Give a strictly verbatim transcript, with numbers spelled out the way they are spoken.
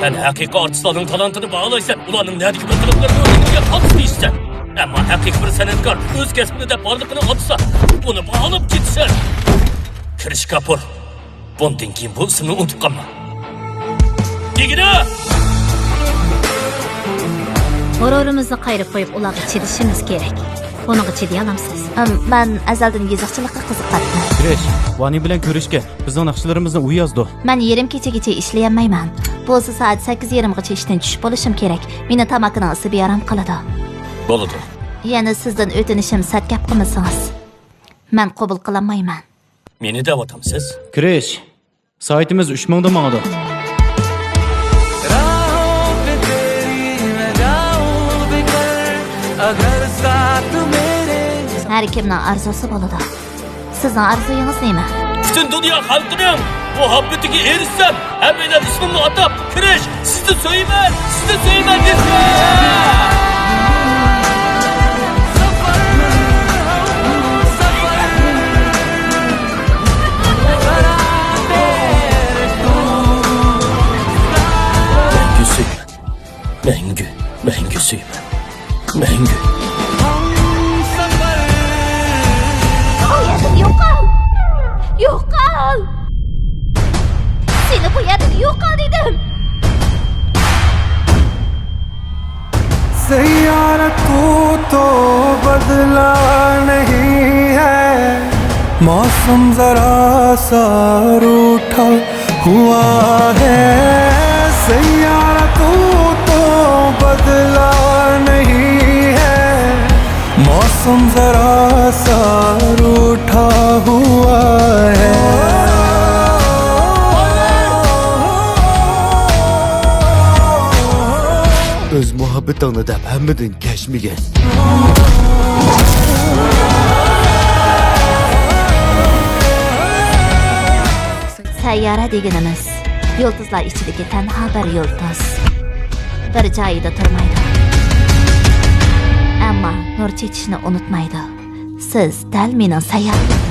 سەن ھەقىقىي ئارتىسلارنىڭ تالانتىنى باھالايسەن، ئۇلارنىڭ نەدىكى بىر قىلىقلىرىنى ئۆگىنىشكە قالسا دەيسەن. ئەمما ھەقىقىي بىر سەنئەتكار ئۆز كەسپىنى دەپ بارلىقىنى ئاتىسا، ئۇنى باھالاپ كېتىسەن. كىرىش كاپۇر. بۇندىن كېيىن بۇ ئىسىمنى ئۇنتۇپ قالما. ئىگىدە! غۇرۇرىمىزنى قايرىپ قويۇپ، ئۇلارغا چىدىشىمىز كېرەك. بۇنىڭغا چىدىيالامسىز؟ ئىم، مەن ئەزەلدىن يېزىقچىلىققا قىزىقاتتىم. كىرىش، ۋانى بىلەن كۆرۈشكە، بىزنىڭ ناخشىلىرىمىزنى ئۇ يازىدۇ. مەن يېرىم كېچىگىچە ئىشلىيەلمەيمەن. بولسا سائەت سەككىز يېرىمغىچە ئىشتىن چۈشۈپ بولۇشۇم كېرەك. مېنى تاماكىنىڭ ئىسى بىئارام قىلىدۇ. بولىدۇ. يەنە سىزدىن ئۆتۈنۈشۈم، سەت گەپ قىلمىسىڭىز. مەن قوبۇل قىلالمايمەن. مېنى دەۋاتامسىز؟ كىرىش، سائىتىمىز ئۈچ مىڭدا ماڭىدۇ. ھەر كىمنىڭ ئارزۇسى بولىدۇ. سىزنىڭ ئارزۇيىڭىز نېمە؟ پۈتۈن دۇنيا خەلقىنىڭ مۇھەببىتىگە ئېرىشسەم، ھەممەيلەن ئىسمىمنى ئاتاپ، كىرىش، سىزنى سۆيىمەن، سىزنى سۆيىمەن دېسە! مەڭگۈ سۆيىمەن. مەڭگۈ، مەڭگۈ سۆيىمەن. مەڭگۈ. بۇ يەردىن يوقال! يوقال! سېنى بۇ يەردىن يوقال دېدىم! سیارہ تو تو بدلا نہیں ہے، موسم ذرا سا روٹھا ہوا ہے، سیارہ تو تو بدلا نہیں ہے، موسم ذرا سا روٹھا ہوا ہے۔ ئۆز مۇھەببىتىڭنى دەپ ھەممىدىن كەچمىگىن. سەييارە دېگىنىمىز يۇلتۇزلار ئىچىدىكى تەنھا بىر يۇلتۇز. بىر جايىدا تۇرمايدۇ. ئەمما نۇر چېچىشنى ئۇنتۇمايدۇ. سىز دەل مېنىڭ سەييارىم.